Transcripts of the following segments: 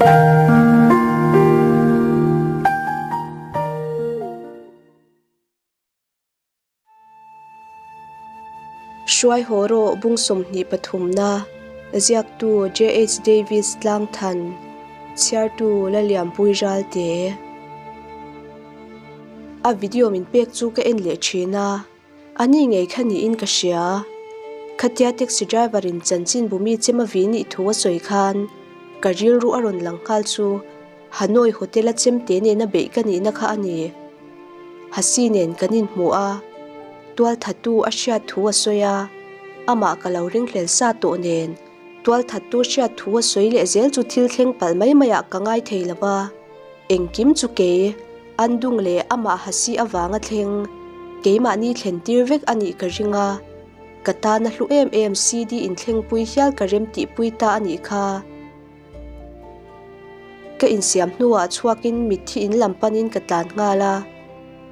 Hruai haw rawh bung 23 na, ziaktu JH Davis Tlangthan, chhiartu Laliampui Ralte. A video min pek chu ka en leh thin a, a ni ngei kha niin ka hria. Khatia taxi driver in chanchin bumi chem a vi nih thu a sawi khan ka rilru a rawn lang nghal chu Hanoi Hotel a chemte nena beih ka nihna kha a ni. Hasi nen kan inhmu a, tualthattu a hriat thu a sawi a, amah ka lo ringhlel sa tawh nen tualthattu hriat thu a sawi leh zel chu thil thleng palh mai maiah ka ngai thei lo va. Engkim chu kei, an dung leh amah hasi avanga thleng, keimahni thlen tir vek a nih ka ring a, ka tana hlu em em CD inthlengpui hial ka rem tihpui ta a nih kha. Ka insiam hnuah chhuakin mitthi in lam panin ka tlan nghal a,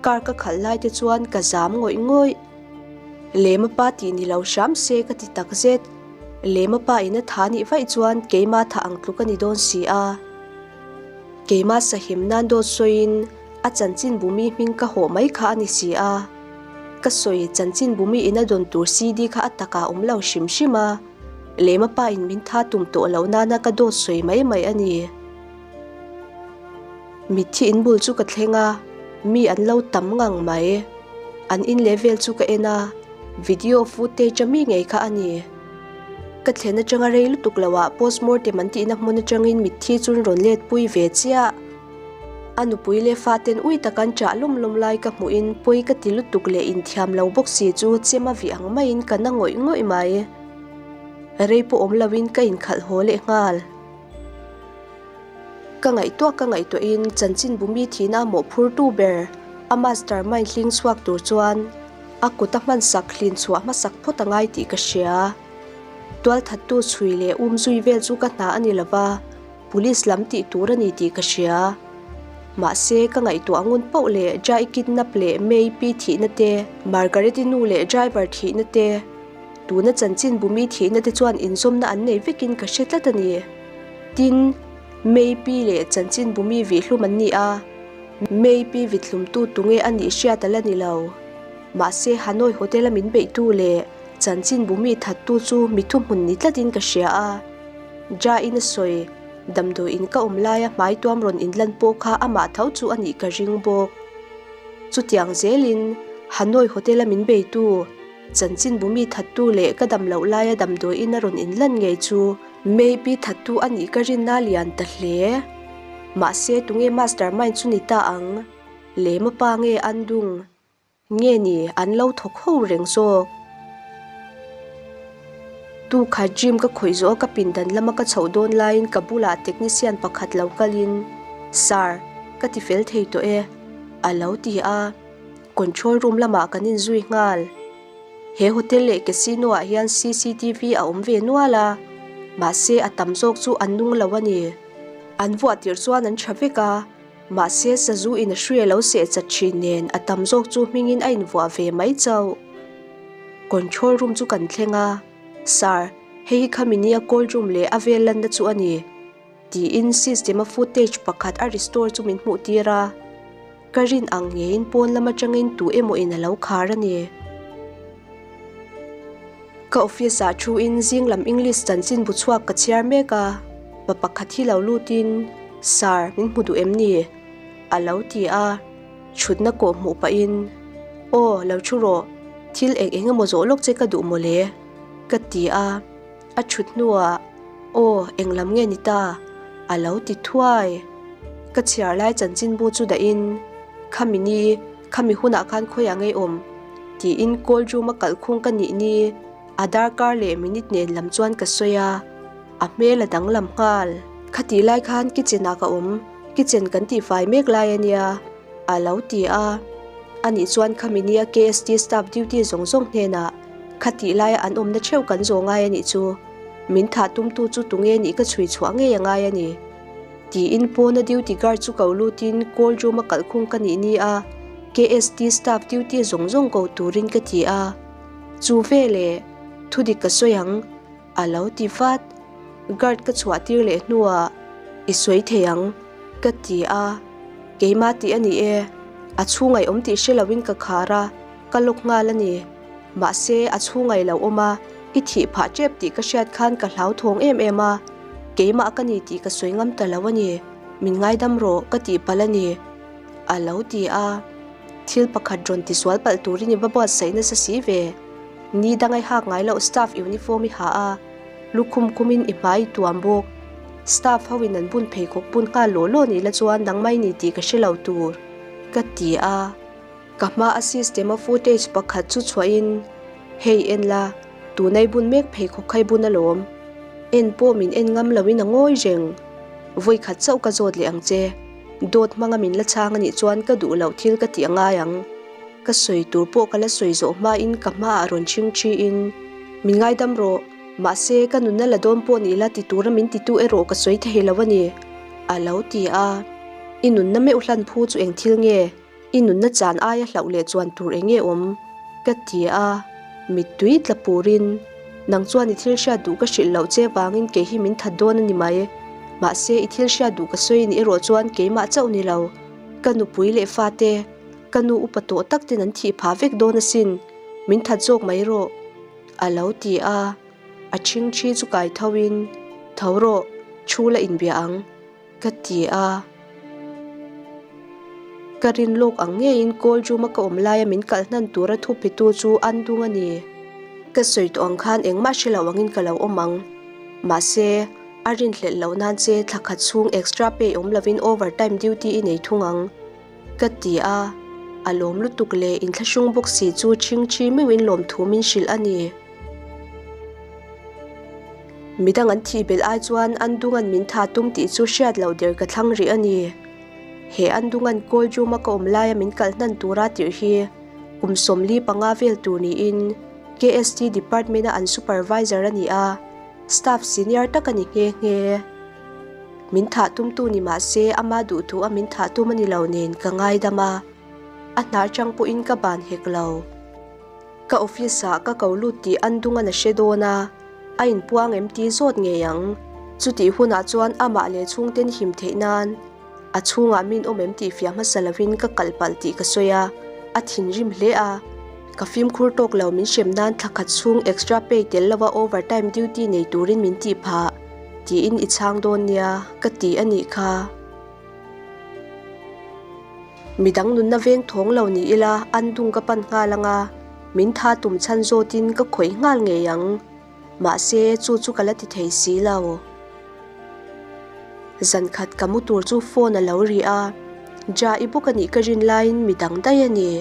car ka khalh lai te chuan ka zam ngawih ngawih. Lema pa tih ni lo hram se ka ti takzet, Lema pa in a tha nih vaih chuan keima tha ang tluk a ni dawn si a. Keimah sahim nan dawt sawiin a chanchin bumi hming ka hawh mai kha a ni si a. Ka sawi chanchin bumi ina dawn tur CD kha a takah awm lo hrim hrim a, lema pa in min tha tum tawh loh nana ka dawt sawi mai mai a ni. Mitthi in bul chu ka thleng a, mi an lo tam ngang mai. An in leh vel chu ka en a, video footage a mi ngei kha a ni. Ka thlen atanga rei lutuk lo ah postmortem an tihna hmun atangin mitthi chu an rawn let pui ve chiah. A nupui leh faten ui tak an chah lawm lawm lai ka hmuhin pawi ka ti lutuk leh inthiam lo bawk si chu chem a vih ang maiin ka na ngawih ngawih mai. Rei pawh awm loin ka inkhalh haw leh nghal. Ka ngaihtuah ka ngaihtuahin chanchinbu mi thihna a mawhphurtu ber a mastermind hling chhuak tur chuan a kut a hmansak hlin chhuah hmasak phawt a ngai tih ka hria. Tualthattu chhui leh um zui vel chu ka hna a ni lova, police lam tih tur a ni tih ka hria. Mahse, ka ngaihtuah ngun poh leh Jai kidnap leh May pi thihna te, Margaret-i nu leh driver thihna te, tuna chanchinbu mi thihna te chuan inzawmna an nei vekin ka hre tlat a ni. Tin, May pi leh chanchinbu mi vihhlum an ni a, May pi vithlumtu tunge a nih hriat a la ni lo. Mahse, Hanoi Hotel-a min beihtu leh chanchinbu mi thattu chu mi thuhmun ni tlatin ka hria a. Ja-in a sawi, Damdawiin ka awm laia hmai tuam rawn inlan pawh kha amah tho chu a nih ka ring bawk. Chutiang zelin, Hanoi Hotel-a min beitu, chanchinbu mi thattu leh ka dam loh laia damdawiin a rawn inlan ngei chu Maybe thattu a nih ka rinna lian ta hle. Mahse, tunge mastermind chu ni ta ang? Lema pa nge an dung? Nge ni an lo thawk ho reng zawk? Tu kha gym ka khawih zawh a ka pindan lama ka chhoh dawn laiin ka bulah technician pakhat lo kalin, Sir, ka ti fel thei tawh e, a lo ti a. Control room lamah kan inzui nghal. He hotel leh casino ah hian cctv a awm ve nual a, mahse a tam zawk chu an nung lo a ni. An vuah tirh chuan an tha vek a, mahse sazu in a hri a lo seh chat thin nen a tam zawk chu hmingin a invuah ve mai chauh. Control room chu kan thleng a, Sir, hei hi khami nia cold room leh a vel lanna chu a ni, tiin system a footage pakhat a restore chu min hmuh tir a. Ka rin ang ngeiin pawn lam atangin tu emaw in a lo khar a ni. Ka office ah thu in zing lam English chanchin bu chhuak ka chhiar mek a, pa pakhat hi lo lut in, Sir, min hmu duh em ni? A lo ti a, thutna kawh hmuh pah in, Aw, lo thu rawh, thil eng eng emaw zawh lawk che ka duh mawle, ka ti a, a thut hnuah, Aw, eng lam nge ni ta? A lo ti thuai. Ka chhiar lai chanchinbu chu dahin, Khami ni, khami hunah khan khawiah ngei awm? tiin call room a kalhkhung ka nih ni a darkar leh minute nen lam chuan ka sawi a, a hmel a danglam nghal. Khatih lai khan kitchen ah ka awm, kitchen kan tihfai mek lai a nia, a lo ti a. Anih chuan khami nia KST staff duty zawng zawng hnenah khatih laia an awmna theuh kan zawh ngai a nih chu. Min thah tumtu chu tunge nih ka chhui chhuah ngei a ngai a ni. Tiin pawna duty guard chu ko lutin call room a kalhkhung ka nih ni a, KST staff duty zawng zawng ko turin ka ti a. Chu veleh, thudik ka sawi ang, a lo ti vat. Guard ka chhuah tir leh hnuah. I sawi thei ang, ka ti a. Keimah tih a ni e. A chhungaih awm tih hre loin ka khar a, ka lawk nghal a ni. Mahse, a chhungaih lo awm a, i thih phah tep tih ka hriat khan ka hlauthawng em em a. Keimah ka ni tih ka sawi ngam ta lo a ni. Min ngaidam rawh, ka tih palh a ni. A lo ti a. Thil pakhat rawn tisual palh turin i va buatsaih nasa si ve. Ni dang i hak ngai loh staff uniform i ha a, lukhum khumin i hmai i tuam bawk. Staff ho in an bun pheikhawk bun nghal law law nih la chuan nang mai ni tih ka hre lo tur, ka ti a. Ka hma a system a footage pakhat chu chhuahin, Hei en la, tunai bun mek pheikhawk kha i bun alawm. En pawh min en ngam loin a ngawi reng. Vawikhat chauh ka zawt leh ang che. Dawt hmanga min la chhang anih chuan ka duh loh thil ka tih a ngai ang. Ka sawi tur pawh ka la sawi zawh hmain ka hmaah rawn chhing thiin, Min ngaidam rawh, mahse ka nunna la dawn pawh ni la ti tura min titu erawh ka sawi thei lo a ni, a lo ti a. I nunna meuh hlan phu chu eng thil nge? I nunna chan aia hlauh leh chuan tur eng nge awm? Ka ti a, mittui tla purin, Nang chuan i thil hriat duh ka hrilh loh che vangin kei hi min that dawn a ni mai. Mahse i thil hriat duh ka sawi ni erawh chuan keimah chauh ni lo, ka nupui leh fate, Ka nu upa tawh tak ten an thih phah vek dawn asin, min that zawk mai rawh, a lo ti a. A ṭhingṭhi chu kai tho in, Tho rawh, thu la inbia ang, ka ti a. Ka rin lawk ang ngeiin call room a ka awm laia min kalh hnan tura thu petu chu an dung a ni. Ka sawi tawh ang khan engmah hre lo angin ka lo awm ang. Mahse, a rinhlelh loh nan che thla khat chhung extra pay awm lovin overtime duty i nei thung ang. Ka ti a, a lawm lutuk leh inthlahrung bawk si chu ṭhingṭhi meuhin lawmthu min hrilh a ni. Midang an thih belh ai chuan Andungan min tha tum tih chu hriat loh der ka thlang rih a ni. He Andungan call room a ka awm laia min kalh hnan tura tirh hi kum 45 vel tur niin KST department a an supervisor a ni a, staff senior tak a ni nghe nghe. Min thah tumtu ni mah se ama duh thu a min thah tum a ni lo nen ka ngaidam a, a hna atang pawhin ka ban hek lo. Ka office ah ka ko lut tih an dung a na hre dawn a, a inpuang em ti zawt ngei ang. Chutih hunah chuan amah leh chhungten him theih nan a chhungah min awm em tih fiah hmasa lovin ka kalh palh tih ka sawi a, a thinrim hle a. Ka fimkhur tawk lo min hrem nan thla khat chhung extra pay tel lova overtime duty nei turin min tih phah. Tiin i chhang dawn nia ka ti a nih kha. Midang nunna veng thawng lo ni ila an dung ka pan nghal ang a, min tha tum chhan zawtin ka khawih nghal ngei ang. Mahse chu chu ka la ti thei si lo. Zankhat ka mu tur chu phone a lo ri a, Ja i bawk a nih ka rin laiin midang daih a ni.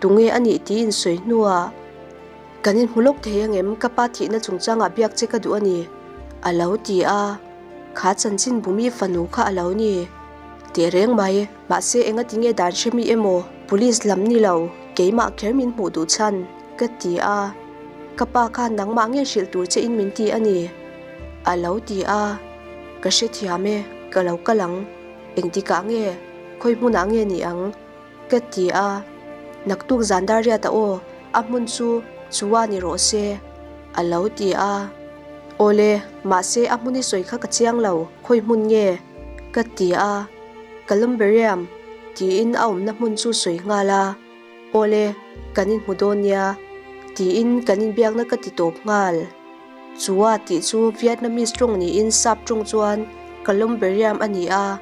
Tunge a nih tiin sawi hnuah. Kan inhmu lawk thei angem ka pa thihna chungchangah biak che ka duh a ni, a lo ti a. Kha chanchin bumi fanu kha a lo ni. Teh reng mai, mahse engati nge dan hre mi emaw, police lam ni lo, keimah kher min hmuh duh chhan, ka ti a. Ka pa khan nangmah nge hrilh tur che in min ti a ni, a lo ti a. Ka hrethiam e, ka lo kal ang. Engtikah nge, khawi hmunah nge ni ang? Ka ti a, Naktuk zan dar riat a aw, a hmun chu chua ni rawh se, a lo ti a. Awle, mahse a hmun i sawi kha ka chiang lo, khawi hmun nge? Ka ti a, Columbarium tiin a awmna hmun chu sawi nghal a. Awle, kan inhmu dawn nia, tiin kan inbiakna ka ti tawp nghal. Chua tih chu Vietnamese tawng niin sap tawng chuan Columbarium a ni a.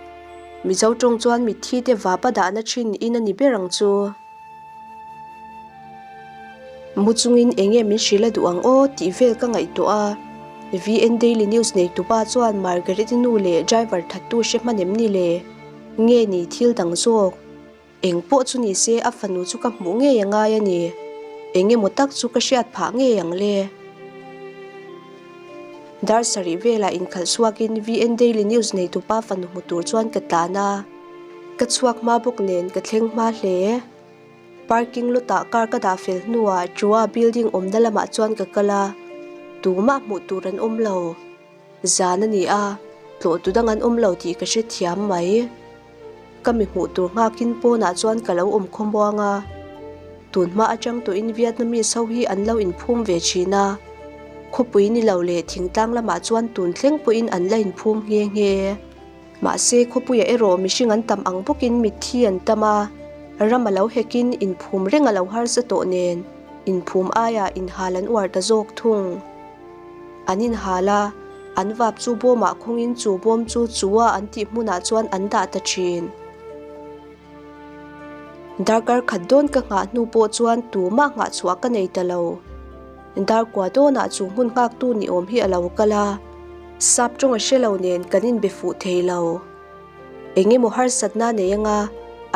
Mizo tawng chuan mitthi te vapa dahna thin in a ni ber ang chu. Mu chungin eng nge min hrilh a duh ang aw tih vel ka ngaihtuah a. VN Daily News neitupa chuan Margaret-i nu leh driver thattu hre hman em ni le? Nge ni thil dang zawk? Eng pawh chu ni se a fanu chu ka hmuh ngei a ngai a ni. Eng emaw tak chu ka hriat phah ngei ang le. Dar sarih velah inkhalh chhuakin VN Daily News neitupa fanu hmu tur chuan ka tlan a. Ka chhuak hma bawk nen ka thleng hma hle. Parking lot ah car ka dah fel hnuah Chua building awmna lamah chuan ka kal a, tumah hmuh tur an awm lo. Zan a ni a, tlawhtu dang an awm lo tih ka hrethiam mai. Ka mi hmuh tur nghakin pawnah chuan ka lo awm khawmuang a. Tun hma atang tawhin Vietnamese ho hi an lo inphum ve thin a. Khawpui ni lo leh thingtlang lamah chuan tun thleng pawhin an la inphum nghe nghe. Mahse, khawpuiah erawh mihring an tam ang bawkin mitthi an tam a, ram a lo hekin inphum reng a lo harsa tawh nen, inphum aiah inhal an uar ta zawk thung. An inhal a, an vap chu bawmah khawngin chu bawm chu chua an tih hmunah chuan an dah ta thin. Darkar khat dawn ka nghah hnu pawh chuan tumah nghah chhuah ka nei ta lo. Darkua dawnah chu hmun nghaktu ni awm hi a lo kal a, sap tawng a hre lo nen kan inbe fuh thei lo. Eng emaw harsatna nei anga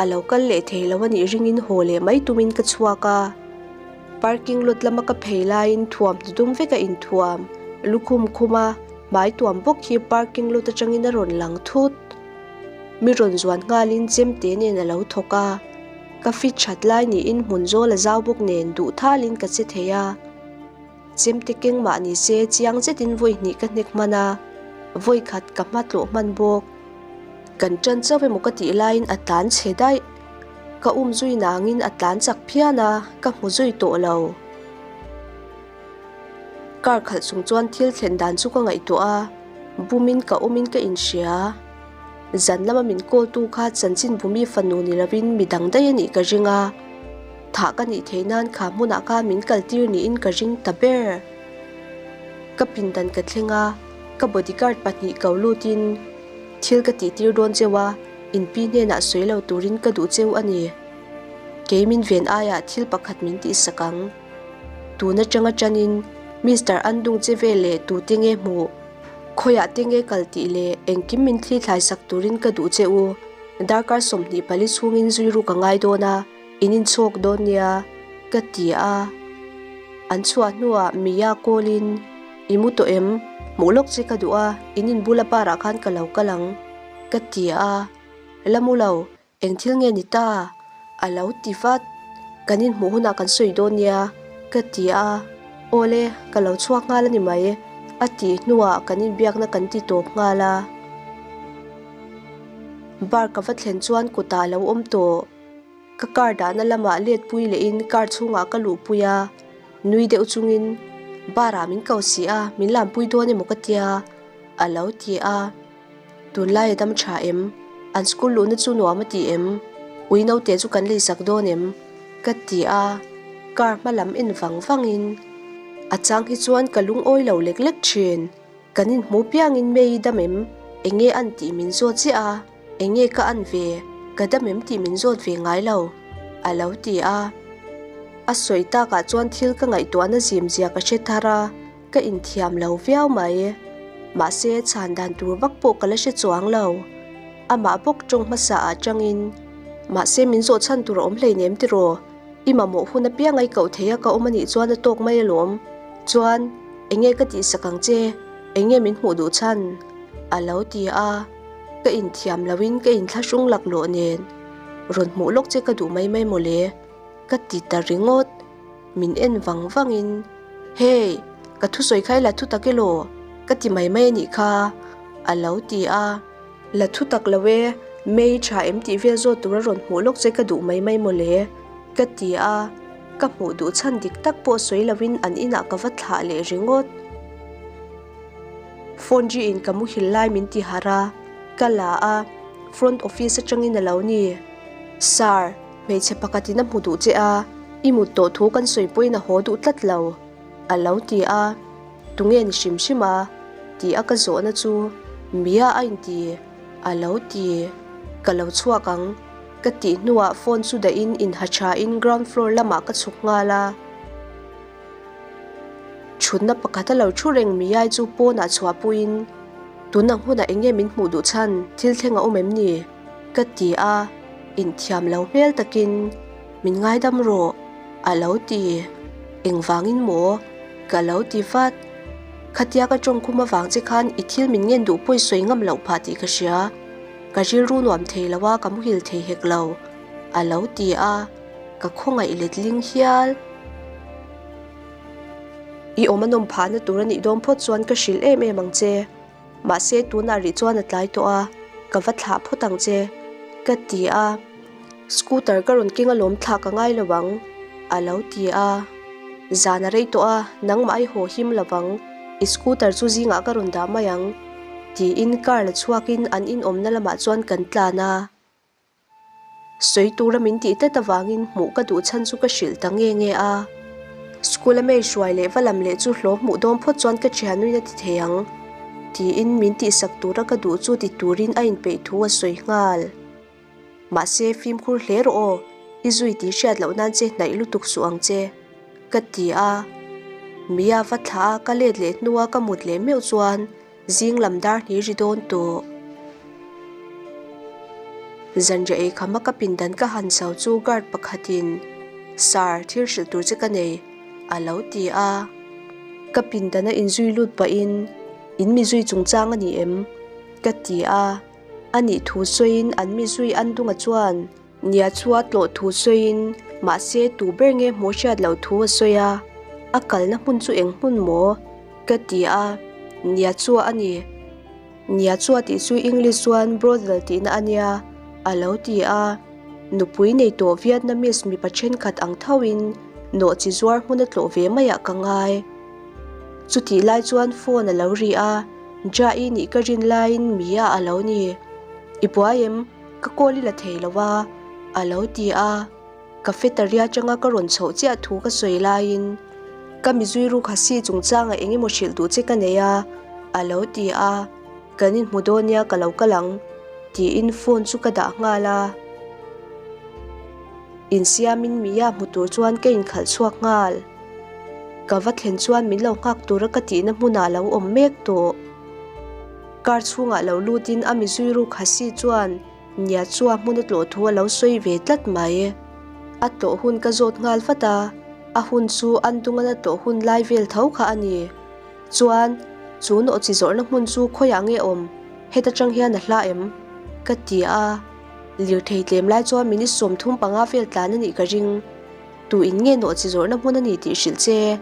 a lo kal leh thei lo a nih ringin haw leh mai tumin ka chhuak a. Parking lot lama ka phei laiin thuam hnudum vek a inthuam, lukhum khum a, hmai tuam bawk hi parking lot atangin a rawn lang thut. Mi rawn zuan nghalin chemte nen a lo thawk a, ka fit that lai niin hmun zawl a zau bawk nen duh thalin ka che thei a. Chemte keng mah ni se chiang zetin vawi hnih ka hnek hman a, vawi khat ka hma tlawh hman bawk. Kan tan chauh emaw ka tih laiin a tlan chhe daih. Ka um zui nangin a tlan chak phian a, ka hmu zui tawh lo. Car khalh chung chuan thil thlen dan chu ka ngaihtuah a, bumin ka awmin ka inhria. Zan lama min call tu kha chanchin bumi fanu ni lovin mi dang daih a nih ka ring a, thah ka nih theih nan kha hmunah khan min kal tir niin ka ring ta ber. Ka pindan ka thleng a, ka bodyguard pahnih ko lutin thil ka tih tir dawn cheu a, inpi hnenah sawi lo turin ka duh cheu a ni. Kei min ven aiah thil pakhat min tihsak ang. Tun atanga tanin Mister Andung che vel leh tute nge hmuh? Khawiah te nge kal tih leh engkim min thli thlai sak turin ka duh che u. Darkar 24 chhungin zui ruk a ngai dawn a, in inchhawk dawn nia, ka ti a. An chhuah hnuah Mia call-in, I mu tawh em? Hmuh lawk che ka duh a, in inbula bar-ah khan ka lo kal ang, ka ti a. La mu lo, Eng thil nge ni ta? A lo ti vat. Kan inhmuh hunah kan sawi dawn nia, ka ti a. Awle, ka lo chhuak nghal a ni mai, a tih hnuah kan inbiakna kan ti tawp nghal a. Bar ka va thlen chuan kutah a lo awm tawh. Ka car dahna lamah let pui lehin car chhungah ka luhpui a. Nui deuh chungin, Bar-ah min ko si a, min lampui dawn emaw ka tia, a lo ti a. Tunlai a dam tha em? An school luhna chu nuam a ti em? Ui naute chu kan leisak dawn em? Ka ti a, car hma lam en vang vangin a chang hi chuan ka lungawi lo lek lek thin. Kan inhmu piangin May i dam em? Enge an tih min zawt chiah a, enge ka an ve, ka dam em tih min zawt ve ngai lo, a lo ti a. A sawi takah chuan thil ka ngaihtuahna zim zia ka hre thar a. Ka inthiam lo viau mai. Mahse, chhan dan tur vak pawh ka la hre chuang lo. Amah bawk tawng hmasa ah tangin, Mahse, min zawh chhan tur a awm hleinem tiraw? I mamawh hun apiang ai koh thei a ka awm anih chuan a tawk mai alawm. Chuan, enge ka tihsak ang che? Enge min hmuh duh chhan? A lo ti a. Ka inthiam loin ka inthlahrung laklawh nen, Rawn hmuh lawk che ka duh mai mai mawle. Ka ti ta ringawt. Min en vang vangin, Hey, ka thusawi kha i la thu tak elaw? Ka ti mai mai a nih kha, a lo ti a. La thu tak lo e, May tha em tih vel zawt tura rawn hmuh lawk che ka duh mai mai mawle, ka ti a. Ka hmuh duh chhan dik tak pawh sawi lovin an inah ka va thlah leh ringawt. Phone ri in ka muhil lai min ti harh a, ka la a, front office atangin a lo ni. Sir, Hmeichhe pakhatin a hmu duh che a, i mut tawh thu kan sawi pawhin a haw duh tlat lo, a lo ti a. Tunge ni hrim hrim a? ti a ka zawhna chu Mia a inti, a lo ti. Ka lo chhuak ang, ka tih hnuah phone chu dahin inha thain ground floor lamah ka chhuk nghal a. Thutna pakhat a lo thu reng Miai chu pawnah chhuahpuiin, Tun ang hunah eng nge min hmuh duh chhan, thil thleng a awm em ni? Ka ti a, inthiam lo hmel takin, Min ngaidam rawh, a lo ti. Engvangin maw? Ka lo ti vat. Khatia ka tawngkhum avang che khan i thil min ngen duh pawi sawi ngam loh phah tih ka hria. Ka rilru nuam thei lo a, ka muhil thei hek lo, a lo ti a. Ka khawngaih letling hial. I awm a nawm phahna tur a nih dawn phawt chuan ka hrilh em em ang che. Mahse tunah rih chuan a tlai tawh a, ka va thlah phawt ang che, ka ti a. Scooter ka rawn keng alawm thlah ka ngai lo ang, a lo ti a. Zan a rei tawh a, nangmah i haw him lo vang, i scooter chu zingah ka rawn dah mai ang. Tiin car la chhuakin an inawmna lamah chuan kan tlan a. Sawi tura min tih tlat avangin hmuh ka duh chhan chu ka hrilh ta nge nge a. School a mei hruai leh va lam leh chu hlawh hmuh dawn phawt chuan ka thianuin a ti thei ang. Tiin min tihsak tura ka duh chu ti turin a inpeih thu a sawi nghal. Mahse fimkhur hle rawh aw, i zui tih hriat loh nan che hnaih lutuk suh ang che, ka ti a. Mia va thlah a ka let leh hnua ka mut leh meuh chuan zing lam dar hnih ri dawn tawh. Zanriah ei khama ka pindan ka han chho chu guard pakhatin, Sir, thil hrilh tur che ka nei, a lo ti a. Ka pindana inzui lut pahin, In mi zui chungchang a ni em? ka ti a. A nih thu sawiin an mi zui an dunga chuan nia chu a tlawh thu sawiin mahse tu ber nge hmuh hriat loh thu a sawi a, a kalna hmun chu eng hmun maw? ka ti a, nia chu a ni. Nia chu a tih chu English chuan brothel tihna a nia a lo ti a, nupui nei tawh Vietnamese mipa thenkhat ang thoin nawhchi zuar hmun a tlawh ve maiah ka ngai. Chutih lai chuan phone a lo ri a. Jai nih ka rin laiin Mia a lo ni. I buai em? Ka call i la thei lo a, a lo ti a. Cafeteria atanga ka rawn chhoh chiah thu ka sawi laiin ka mizui ruk Hasi chungchangah eng emaw hrilh duh che ka nei a, a lo ti a. Kan inhmu dawn nia ka lo kal ang, tiin phone chu ka dah nghal a. Insiamin Mia hmu tur chuan ka inkhalh chhuak nghal. Ka va thlen chuan min lo nghak tura ka tihna hmunah lo awm mek tawh. Car chhungah lo lutin a mizui ruk Hasi chuan Nia chua hmun a tlawh thu a lo sawi ve tlat mai. A tlawh hun ka zawt nghal vat a, a hun chu an dungan a tlawh hun lai vel tho kha a ni. Chuan, chu nawhchi zawrhna hmun chu khawiah nge awm? Heta tang hian a hla em? Ka ti a. Lirthei tlem lai chuan minute 35 vel tlan a nih ka ring. Tu in nge nawhchi zawrhna hmun a ni tih hrilh che?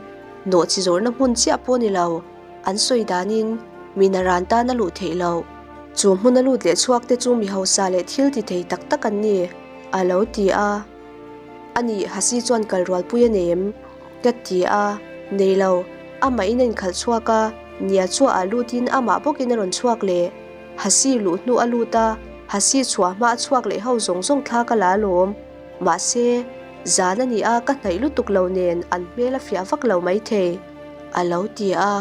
Nawhchi zawrhna hmun chiah pawh ni lo, an sawi danin mi naran tan a luh theih loh. Chu hmuna lut leh chhuak te chu mi hausa leh thil ti thei tak tak an ni, a lo ti a. A nih, Hasi chuan kal rualpui a nei em? Ka ti a. Nei lo, amah in a inkhalh chhuak a, nia chua ah lutin amah bawkin a rawn chhuak leh. Hasi luh hnu a lut a, Hasi chhuah hma a chhuak leh ho zawng zawng thla ka la alawm. Mahse, zan a ni a ka hnaih lutuk lo nen an hmel a fiah vak lo maithei, a lo ti a.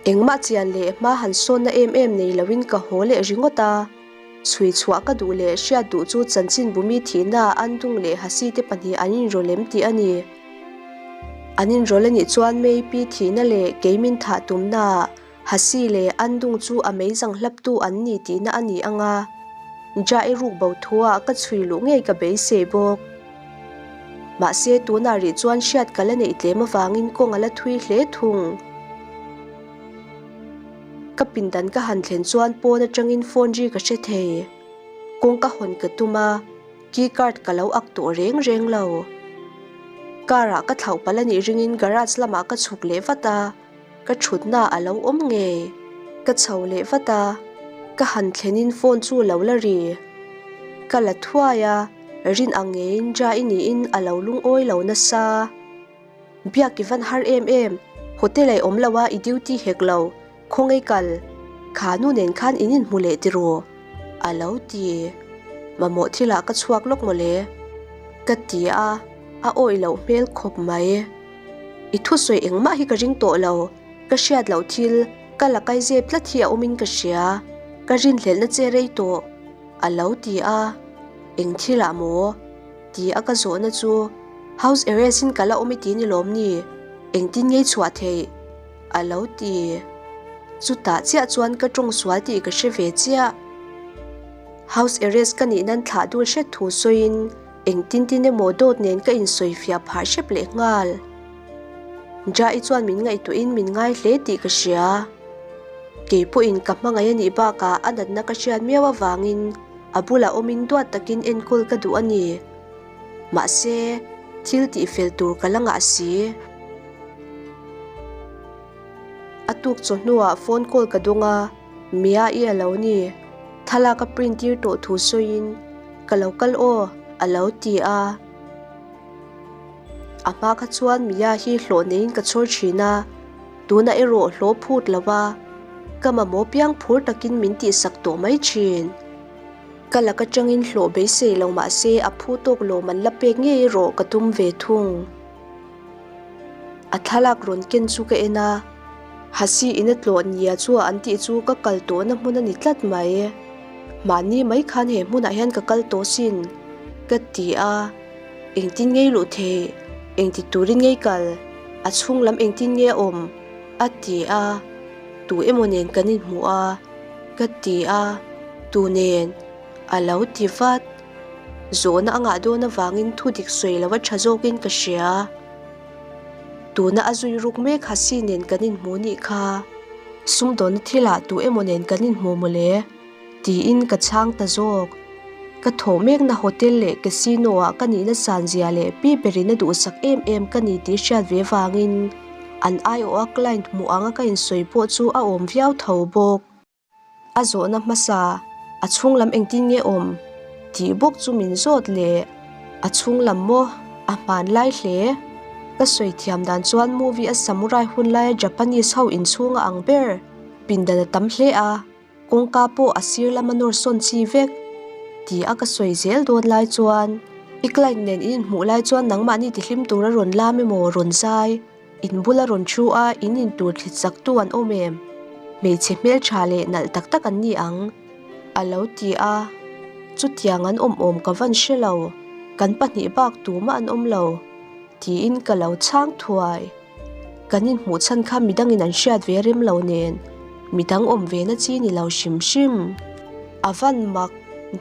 Engmah chian leh hma han sawnna em em nei loin ka haw leh ringawt a. Chhui chhuah ka duh leh hriat duh chu chanchinbumi thihnaah Andung leh Hasi te pahnih an inrawlem tih a ni. An inrawlh a nih chuan Meipi thihna leh keimin thah tumnaah Hasi leh Andung chu a meizang hlaptu an ni tihna a ni ang a, Jai ruk bo thuah ka chhui luh ngei ka beisei bawk. Mahse tunah rih chuan hriat ka la neih tlem avangin kawng a la thui hle thung. Ka pindan ka han thlen chuan pawn atangin phone ri ka hre thei. Kawng ka hawn ka tum a, key card ka lo ak tawh reng reng lo. Car ah ka thlauh palh a nih ringin garage lamah ka chhuk leh vat a. Ka thutna a lo awm ngei. Ka chho leh vat a, ka han thlenin phone chu lo la ri. Ka la thuai a, rin ang ngeiin Ja i niin a lo lungawi lo nasa. Biak i van har em em, hotel a i awm lo a i duty hek lo, khawngaih kal, kha nu nen khan in inhmu leh tiraw? A lo ti. Mamawh thilah ka chhuak lawk mawle. Ka ti a, a awih loh hmel khawp mai. I thusawi engmah hi ka ring tawh lo, ka hriat loh thil ka la kai zep tlat hi a awmin ka hria, ka rinhlelhna che rei tawh, a lo ti a. Eng thilah maw? ti a ka zawhna chu house arrest in ka la awm i ti ni lawm ni, engtin ngei chhuah theih? a lo ti. Chutah chiah chuan ka tawng sual tih ka hre ve chiah. House arrest ka nih nan thlah dul hret thu sawiin Engtin tin emaw dawt nen ka insawifiah phah hrep leh nghal. Jai chuan min ngaihtuahin min ngai hle tih ka hria. Kei pawhin ka hmangaih a nih bakah a natna ka hriat miau avangin a bulah awmin duat takin enkawl ka duh a ni. Mahse, thil tihfel tur ka la ngah si. A tuk chawhnuah phone call ka dawng a, Mia i a lo ni. Thlalak a print tir tawh thu sawiin, Ka lo kal aw, a lo ti a. A hma kha chuan Mia hi hlawh neiin ka chhawr thin a. Tunah erawh hlawh phut lo a, ka mamawh piang phur takin min tihsak tawh mai thin. Ka lak atangin hlawh beisei lo mah se a phu tawk lawm an la pek ngei erawh ka tum ve thung. A thlalak rawn ken chu ka en a, Hasi in a tlawh nia chu an tih chu ka kal tawhna hmun a ni tlat mai. Mahni mai khan he hmunah hian ka kal tawh sin, ka ti a. Engtin ngei luh theih? Engti turin ngei kal? A chhung lam engtin nge a awm? a ti a. Tu emaw nen kan inhmu a, ka ti a. Tu nen? A lo ti vat. Zawhna a ngah dawn avangin thu dik sawi lo a tha zawkin ka hria. Tuna a zui ruk mek Hasi nen kan inhmu nih kha. Sumdawnna thilah tu emaw nen kan inhmu mawle? Tiin ka chhang ta zawk. Ka thawh mekna hotel leh casino ah ka nihna san zia leh pi berin a duhsak em em ka ni tih hriat ve vangin an aiawha client hmuh anga ka insawi pawh chu a awm viau tho bawk. A zawhna hmasa, a chhung lam engtin nge awm? tih bawk chu min zawt leh a chhung lam maw a hman lai hle. Ka sawi thiam dan chuan movie a samurai hun laia Japanese ho inchhung a ang ber pindan a tam hle a. Kawngka pawh a sir lama nawr sawn chi vek ti a ka sawi zel dawn lai chuan i client nen in inhmuh lai chuan nangmahni tihlim tura rawn lam emaw rawn zai in bula rawn thu a in in tur thlit chak tu an awm em? Hmeichhe hmeltha leh nalh tak tak an ni ang a lo ti a, chutiang an awm awm ka van hre lo, kan pahnih bak tumah an awm lo tiin ka lo chhang thuai. Kan inhmuh chhan kha midangin an hriat ve rem lo nen midang awm ve na chi ni lo hrim hrim. A van mak,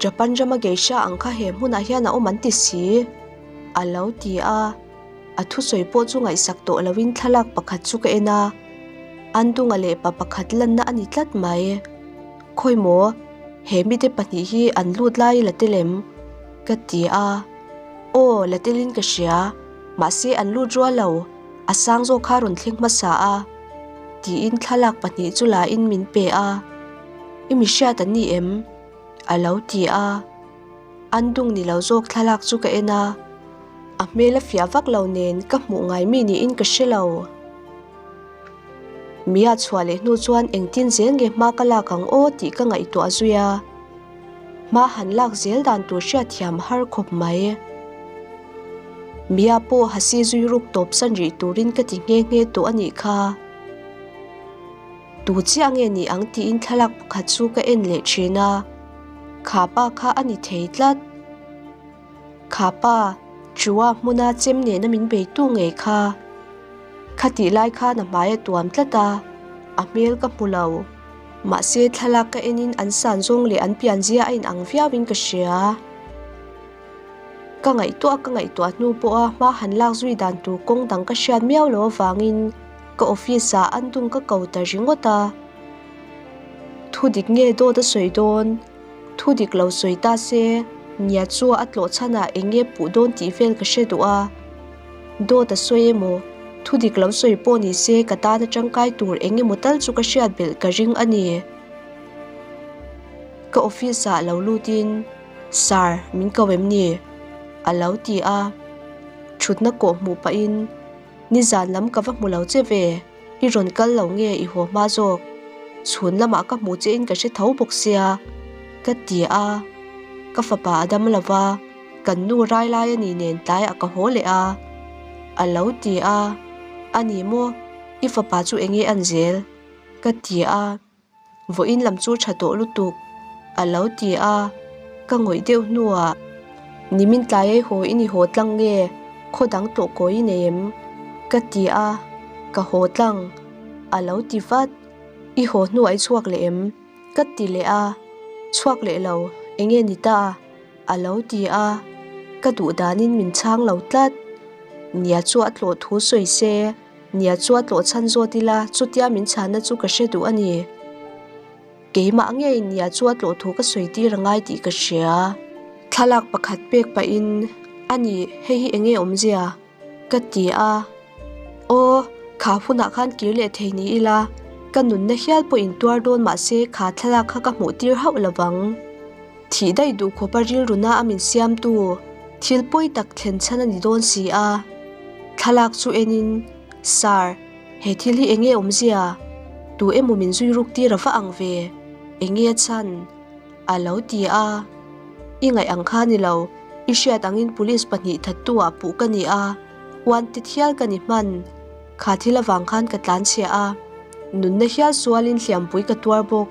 Japan rama geisha ang kha he hmunah hian a awm an ti si, a lo ti a. A thusawi pawh chu ngaihsak tawh loin thlalak pakhat chu ka en a, Andunga leh pa pakhat lanna a ni tlat mai. Khawi maw, he mite pahnih hi an lut lai la tel em? ka ti a. Aw, la telin ka hria. Mahse an lut rual lo, a sang zawk kha rawn thleng hmasa a, tiin thlalak pahnih chu la in min pe a. I mi hriat an ni em? A lo ti a. An dung ni lo zawk thlalak chu ka en a, a hmel a fiah vak lo nen ka hmuh ngai mi niin ka hre lo. Mia chhuah leh hnu chuan engtin zel nge hma ka lak ang aw tih ka ngaihtuah zui a. Hma han lak zel dan tur hriatthiam har khawp mai. Mia pawh hasi zui ruk tawp san rih turin ka ti nghe nghe tawh a nih kha. Tu chiah nge ni ang tiin thlalak pakhat chu ka en leh thin a, kha pa kha a ni thei tlat. Kha pa, Chua hmuna chem nena min beitu ngei kha. Khatih lai khan a hmai a tuam tlat a, a hmel ka hmu lo. Mahse thlalak ka enin an san zawng leh an pianzia a inang viauin ka hria. Ka ngaihtuah ka ngaihtuah hnu pawha hma han lak zui dan tur kawng dang ka hriat miau lo avangin ka office ah an dung ka ko ta ringawt a. Thu dik nge dawt a sawi dawn? Thu dik lo sawi ta se, nia chu a tlawh chhanah eng nge puh dawn tih vel ka hre duh a. Dawt a sawi emaw, thu dik lo sawi pawh ni se ka tana tangkai tur eng emaw tal chu ka hriat belh ka ring a ni. Ka office ah lo lutin, Sir, min ko em ni? A lo ti a. Thutna kawh hmuh pahin, Nizan lam ka va hmu lo che ve. I rawn kal lo nge i haw hma zawk? Chhun lamah ka hmuh che in ka hre tho bawk sia, ka ti a. Ka fapa a dam lo va, kan nu rai lai a nih nen tlaiah ka haw leh a. A lo ti a, A ni maw? I fapa chu eng nge an zel? Ka ti a. Vawiin lam chu tha tawh lutuk, a lo ti a, ka ngawih deuh hnuah, Nimin tlai ei haw i ni haw tlang nge, khaw dang tlawh kawi i nei em? ka ti a, ka haw tlang, a lo ti vat. I haw hnuah i chhuak leh em? ka ti leh a, Chhuak leh lo, eng nge ni ta? a lo ti a, ka duh danin min chhang lo tlat. Nia chu a tlawh thu sawi se. Nia chu a tlawh chhan zawt ila, chutia min chhanna chu ka hre duh a ni. Keimah ngei Nia chu a tlawh thu ka sawi tir a ngai tih ka hria. Thlalak pakhat pek pahin, A ni, hei hi eng nge awmzia? ka ti a. Aw, kha hunah khan kir leh thei ni ila, ka nunna hial pawh intuar dawn mah se kha thlalak kha ka hmuh tir hauh lovang. Thih daih duh khawpa rilruna a min siamtu thil pawi tak thlen chhan a ni dawn si a. Thlalak chu enin, Sir, He thil hi enge awmzia? Tu emaw min zui ruk tir a va ang ve? Enge a chhan? A lo ti a. I ngaih ang kha ni lo, i hriat angin police pahnih thattu ah puh ka ni a, wanted hial ka ni hman. Kha thil avang khan ka tlanchhia a, nunna hial sualin hliampui ka tuar bawk.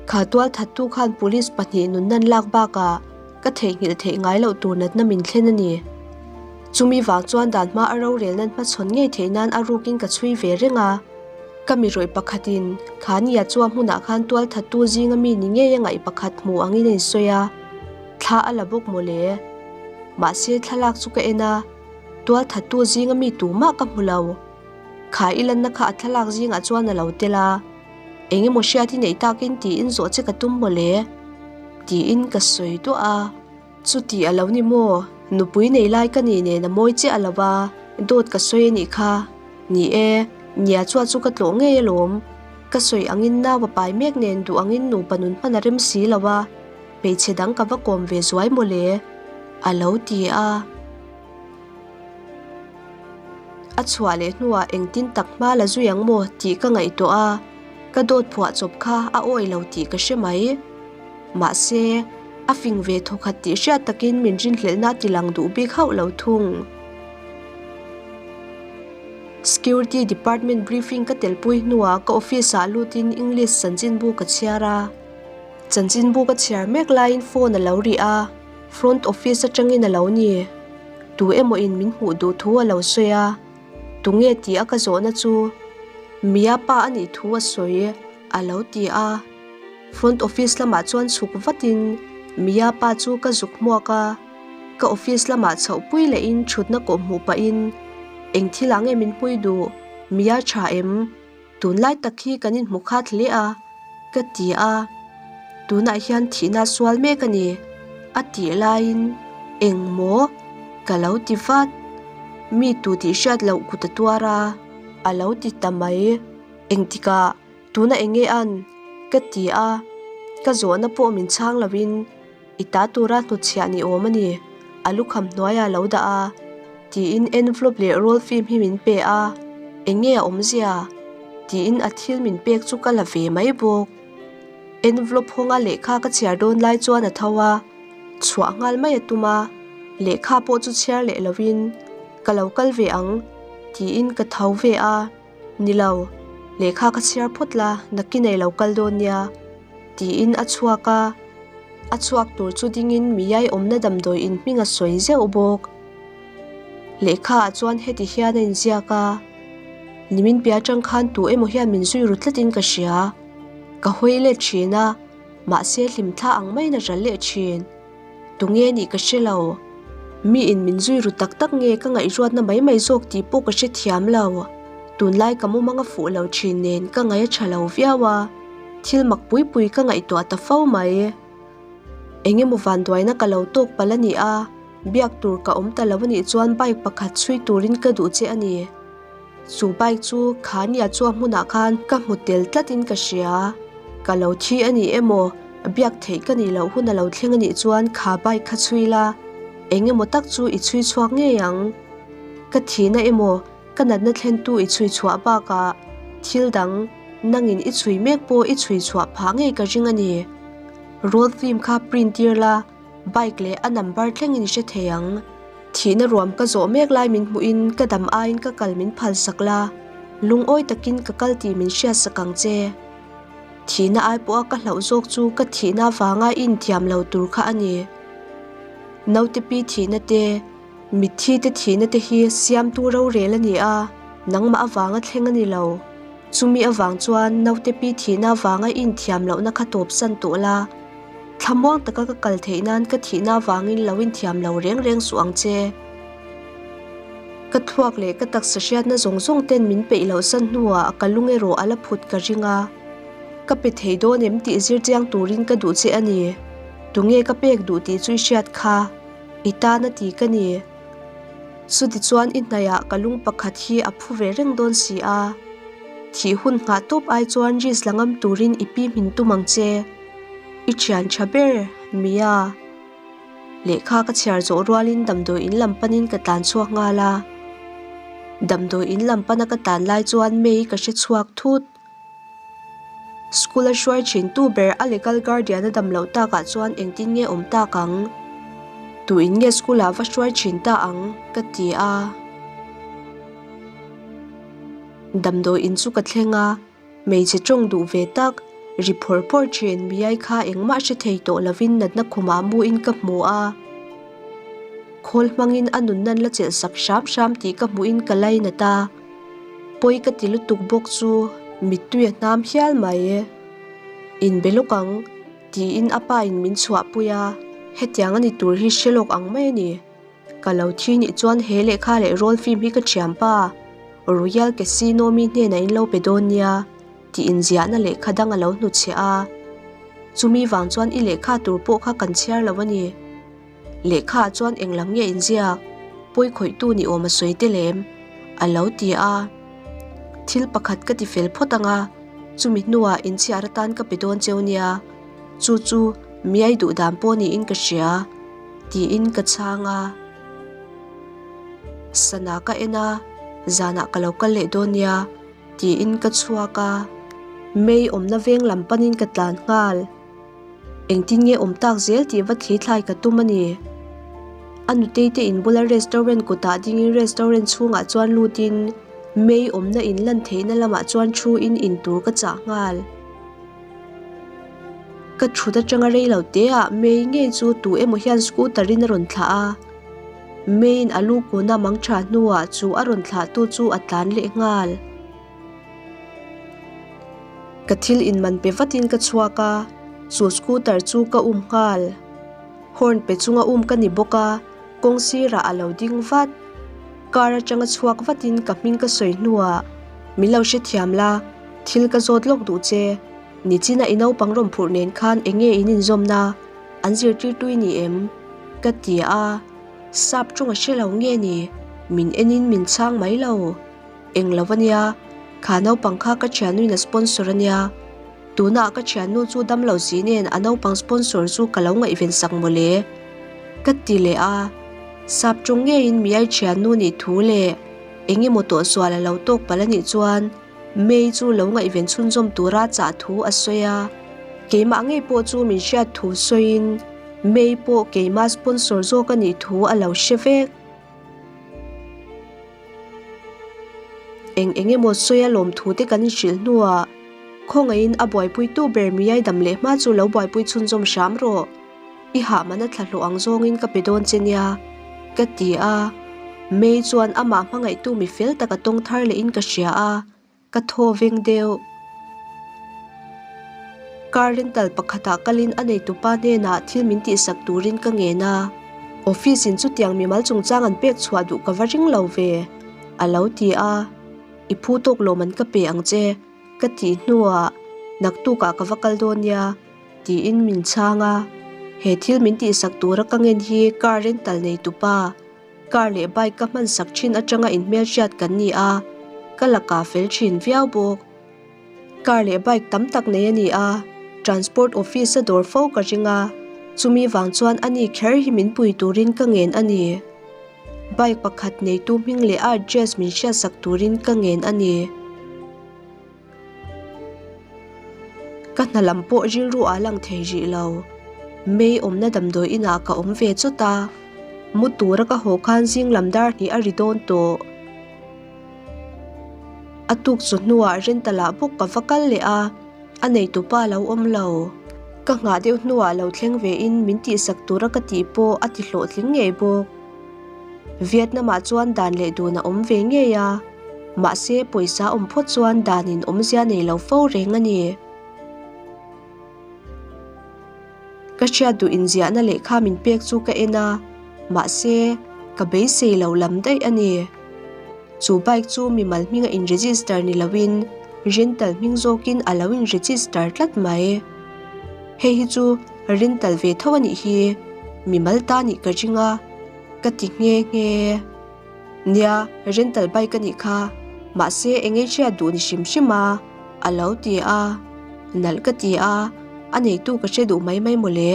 Kha tual thattu khan police pahnih nunnan lak bakah ka theihnghilh theih ngai loh tur natna min thlen a ni. Chumi vang chuan dan hma a rorel nan hmachhawn ngei theih nan a rukin ka chhui ve reng a. Ka mi rawih pakhatin kha nia chua hmunah khan tual thattu zinga mi ni ngei a ngaih pakhat hmu angin a insawi a, thla a la bawk mawle. Mahse thlalak chu ka en a, tual thattu zinga mi tumah ka hmu lo. Kha i lanna kha a thlalak zingah chuan a lo tel a. Eng emaw hriat i neih takin tiin zawh che ka tum mawle? Tiin ka sawi duah a. Chuti a lo ni maw? Nupui nei lai ka nih nen a mawi chiah a lo va, dawt ka sawi a nih kha. Ni e, nia chuan chu ka tlawh ngei alawm. Ka sawi angin nau a pai mek nen duh angin nupa nun hman a rem si lo a, hmeichhe dang ka va kawm ve zuai mawle, a lo ti a. A chhuah leh hnuah engtin tak hma la zui ang maw tih ka ngaihtuah a, ka dawt phuah chawp kha a awi lo tih ka hre mai. Mahse, a fing ve thawkhat tih hriat takin min rinhlelhna a tilang duh bik hauh lo thung. Security Department briefing ka telpui hnuah ka office-ah lutin English chanchinbu ka chhiar a. Chanchinbu ka chhiar mek laiin phone a lo ri a. Front office atangin a lo ni. Tu emaw in min hmuh duh thu a lo sawi a, tunge tih a ka zawhna chu Mia pa a nih thu a sawi a lo ti a. Front office lamah chuan chhuk vatin Mia pa chu ka zuk hmuak a, ka office lamah chhoh pui lehin thutna kawh hmuh pahin Eng thil ah nge min hmui duh? Mia tha em? Tunlai tak hi kan inhmu khat hle a, ka ti a. Tunah hian thihna sual mek a ni, a tih laiin eng maw ka lo ti vat. Mi tu tih hriat loh kut a tuar a, a lo ti ta mai. Engtikah tuna eng nge an? ka ti a, ka zawhna pawh min chhang loin I ta tura hnutchhiah ni awm a ni, a lukham hnuaiah lo dah a, tiin envelope leh roll film hi min pe a, eng nge a awmzia? tiin a thil min pek chu ka la ve mai bawk. Envelope hawnga lehkha ka chhiar dawn lai chuan a tho a, chhuah nghal mai a tum a, lehkha pawh chu chhiar leh lovin, Ka lo kal ve ang, tiin ka tho ve a. Ni lo, lehkha ka chhiar phawt la, nakin ei lo kal dawn nia, tiin a chhuak a. A chhuak tur chu dingin Miyai awmna damdawi in hming a sawi zeuh bawk. Lehkha ah chuan heti hian a inziak a, Nimin piah atang khan tu emaw hian min zui ru tlatin ka hria. Ka hawi let thin a, mahse hlimthla ang maiin a ral leh thin. Tunge nih ka hre lo. Mi in min zui ru tak tak nge ka ngaihruatna mai mai zawk tih pawh ka hre thiam lo. Tunlai ka mumang a fuh lo thin nen ka ngaih a tha lo viau a, thil mak pui pui ka ngaihtuah ta fo mai. Eng emaw vanduaina ka lo tawk palh a ni a, biak tur ka awm ta lo a nih chuan bike pakhat chhui turin ka duh che a ni. Chu bike chu kha nia chua hmunah khan ka hmu tel tlatin ka hria. Ka lo thi a ni emaw, biak theih ka nih loh hun a lo thleng a nih chuan kha bike kha chhui la, eng emaw tak chu i chhui chhuak ngei ang. Ka thihna emaw, ka natna thlentu i chhui chhuah bakah thil dang nangin i chhui mek pawh i chhui chhuah phah ngei ka ring a ni. Roll film kha print tir la. Bike leh a number thlengin i hre thei ang. Thihna ruam ka zawh mek lai min hmuhin ka dam aiin ka kal min phal sak la, lungawi takin ka kal tih min hriat sak ang che. Thihna ai pawha ka hlauh zawk chu ka thihna avanga i inthiam lo tur kha a ni. Naute pi thihna te, mitthi te thihna te hi siamtu rorel a ni a, nangmah avanga thleng a ni lo. Chumi avang chuan naute pi thihna avanga i inthiam lohna kha tawpsan tawh la. Thlamuang taka ka kal theih nan ka thihna avangin lo inthiam lo reng reng suh ang che. Ka thluak leh ka taksa hriatna zawng zawng ten min peih loh san hnuah ka lung erawh a la phut ka ring a. Ka pe thei dawn em tih zir chiang turin ka duh che a ni. Tunge ka pek duh tih chu i hriat kha. I tan a ti ka ni. Chutichuan i hnaihah ka lung pakhat hi a phu ve reng dawn si a. Thih hun nghah tawp ai chuan risk la ngam turin i pi hmin tum ang che. I thian tha ber, Mia. Lehkha ka chhiar zawh rualin damdawi in lam panin ka tlan chhuak nghal a. Damdawi in lam pana ka tlan lai chuan May ka hre chhuak thut. School a hruai thin tu ber a legal guardian a dam loh takah chuan engtin nge awm tak ang? Tuin nge school ah va hruai thin ta ang? ka ti a. Damdawi in chu ka thleng a, hmeichhe tawng duh ve tak, ri phawr phawr thin miai kha engmah hre thei tawh lovin natna khumah muin ka hmu a. Khawl hmangin a nun nan la chelh sak hram hram tih ka hmuhin ka lainat a, pawi ka ti lutuk bawk chu mittui a hnam hial mai. Inbe lawk ang tiin a pa in min chhuahpui a, hetiang a ni tur hi hre lawk ang mai a ni. Ka lo thi nih chuan he lehkha leh roll film hi ka thianpa Royal Casino mi hnenah in lo pe dawn nia tih inziahna lehkha dang a lo hnutchhiah a, chumi vang chuan i lehkha tur pawh kha kan chhiar lo a ni. Lehkha ah chuan eng lam nge inziak, pawi khawihtu ni awm a sawi te lem, a lo ti a. Thil pakhat ka ti fel phawt ang a, chumi hnuah inchhiar atan ka pe dawn cheu nia, chu chu miai duh dan pawh niin ka hria, tiin ka chhang a. Sana ka en a, zanah ka lo kal leh dawn nia, tiin ka chhuak a. Mei awmna veng lam panin ka tlan nghal. Engtin nge awm tak zel tih va thli thlai ka tum a ni. A nutei te in bula restaurant kutah dingin restaurant chhungah chuan lutin mei awmna in lan theihna lamah chuan thu in in tur ka chah nghal. Ka thut atanga rei lo te ah mei ngei chu tu emaw hian scooter in a rawn thlah a. Mei in a lu kun a mang tha hnuah chu a rawn thlah tu chu a tlan leh nghal. Ka thil inman pe vatin ka chhuak a, chu scooter chu ka um nghal. Horn pe chunga um ka ni bawk a, kawng sirah a lo ding vat. Car atanga chhuak vatin ka hming ka sawi hnuah, Min lo hrethiam la, thil ka zawt lawk duh che. Nichina i naupang rawn phurh nen khan eng nge in inzawmna? An zirtirtu i ni em? Ka ti a, sap tawng a hre lo nge ni? Min enin min chhang mai lo. Eng lo ania, kha naupang kha ka thiannuin a sponsor ania. Tunah ka thiannu chu damlo si nen a naupang sponsor chu ka lo ngaihven sak mawle. Ka ti leh a, sap tawng ngeiin miai thiannu nih thu leh eng emaw tawhsual a lo tawk palh anih chuan May chu lo ngaihven chhunzawm tura chah thu a sawi a. Keimah ngei pawh chu min hriat thu sawiin May pawh keimah sponsor zawk anih thu a lo hre vek. Eng eng emaw sawi a lawm thu te kan inhrilh hnuah khawngaihin a buaipuitu ber miai dam leh hma chu lo buaipui chhunzawm hram rawh. I hah mana thla hlawh ang zawngin ka pe dawn che nia, ka ti a. May chuan amah hmangaihtu mi fel tak a tawng thar lehin ka hria a. Ka thaw veng deuh. Car rental pakhatah kalin a neitupa hnenah thil min tihsak turin ka ngen a. Office in chutiang mimal chungchang an pek chhuah duh ka va ring lo ve, a lo ti a. I phu tawk lawm an ka pe ang che, ka tih hnuah naktukah ka va kal dawn nia, tiin min chhang a. He thil min tihsak tura ka ngen hi car rental neitupa Car leh bike ka hman sak thin atanga inhmelhriat kan ni a, ka lakah fel thin viau bawk. Car leh bike tam tak nei a ni a, transport office a dawr fo ka ring a, chumi vang chuan ani kher hi min pui turin ka ngen a ni. Bike pakhat neitu hming leh a address min hriatsak turin ka ngen a ni. Ka hna lam pawh rilru ah lang thei rih lo. May awmna damdawi inah ka awm ve chawt a, mu tura ka haw khan zing lam dar hnih a ri dawn tawh. A tuk chu hnuah rental ah bawk ka va kal leh a, a neitupa a lo awm lo. Ka nghah deuh hnuah lo thleng ve in min tihsak tura ka tih pawh a ti hlawhtling ngei bawk. Vietnam ah chuan dan leh dun a awm ve ngei a, mahse pawisa awm phawt chuan dan in awmzia nei lo fo reng a ni. Ka hriat duh inziahna lehkha min pek chu ka en a, mahse ka beisei lo lam daih a ni. Chu bike chu mimal hminga in register ni loin rental hming zawkin a lo in register tlat mai. Hei hi chu rental ve tho a nih hi, mimal ta nih ka ring a, ka ti nghe nghe. Nia, rental bike a nih kha, mahse eng ei hriat duh ni hrim hrim a, a lo ti a. Nalh ka ti a, a neitu ka hre duh mai mai mawle,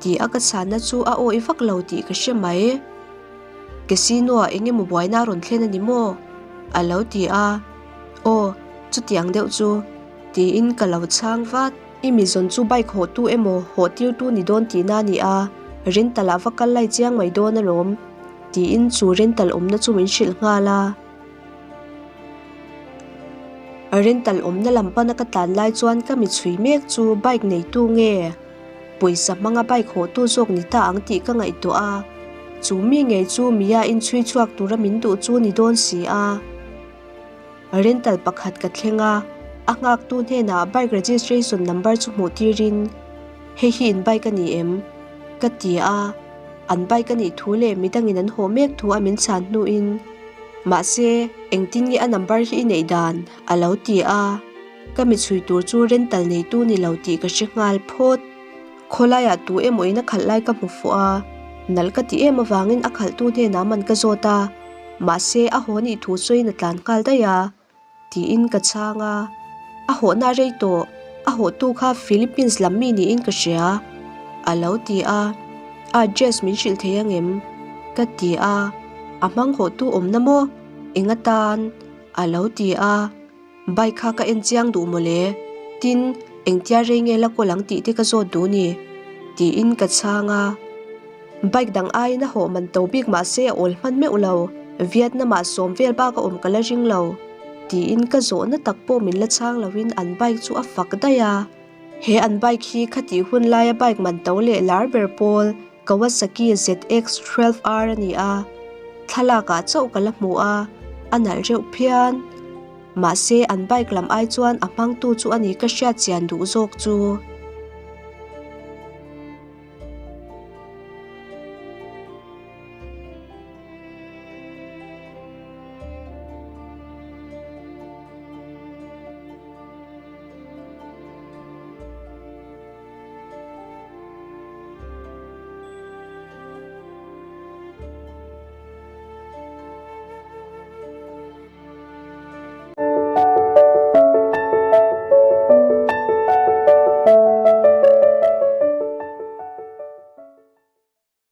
ti a ka chhanna chu a awih vak lo tih ka hre mai. Casino ah eng emaw buaina a rawn thlen a ni maw? A lo ti a. Aw, chutiang deuh chu. Tiin ka lo chhang vat. I mi zawn chu bike hawhtu emaw hawh tirtu ni dawn tihna a ni a, rental ah va kal lai chiang mai dawn alawm. Tiin chu rental awmna chu min hrilh nghal a. Rental awmna lam pana ka tlan lai chuan ka mi chhui mek chu bike neitu nge? Pawisa hmanga bike hawhtu zawk ni ta ang tih ka ngaihtuah a, chu mi ngei chu Mia in chhui chhuak tura min duh chu ni dawn si a. Rental pakhat ka thleng a, a nghaktu hnenah bike registration number chu hmuh tirin, Hei hi in bike a ni em? ka ti a, an bike a nih thu leh midangin an haw mek thu a min chhan hnuin, Mahse, engtin nge a number hi i neih dan? a lo ti a. Ka mi chhui tur chu rental neitu ni lo tih ka hre nghal phawt. Khawlaiah tu emaw in a khalh lai ka hmu fuh a, nalh ka ti em avangin a khalhtu hnenah man ka zawt a, mahse a haw nih thu sawiin a tlan nghal daih a, tiin ka chhang a. A hawhna a rei tawh, a hawhtu kha Philippines lam mi niin ka hria, a lo ti a. A address min hrilh thei angem? ka ti a, a hmang hawhtu awmna maw? Eng atan? a lo ti a. Bike kha ka en chiang duh mawle, tin engtia rei nge la kawl ang tih te ka zawt duh ni? tiin ka chhang a. Bike dang aiin a hawh man to bik mahse a awl hman meuh lo, Vietnam ah sawm vel bak a awm ka la ring lo, tiin ka zawhna tak pawh min la chhang loin an bike chu a fak daih a. He an bike hi khatih hun laia bike man to leh lar ber pawl Kawasaki ZX 12 R a ni a, thlalak ah chauh ka la hmu a, a nalh reuh phian. Mahse an bike lam ai chuan a hmangtu chu a ni ka hriat chian duh zawk chu.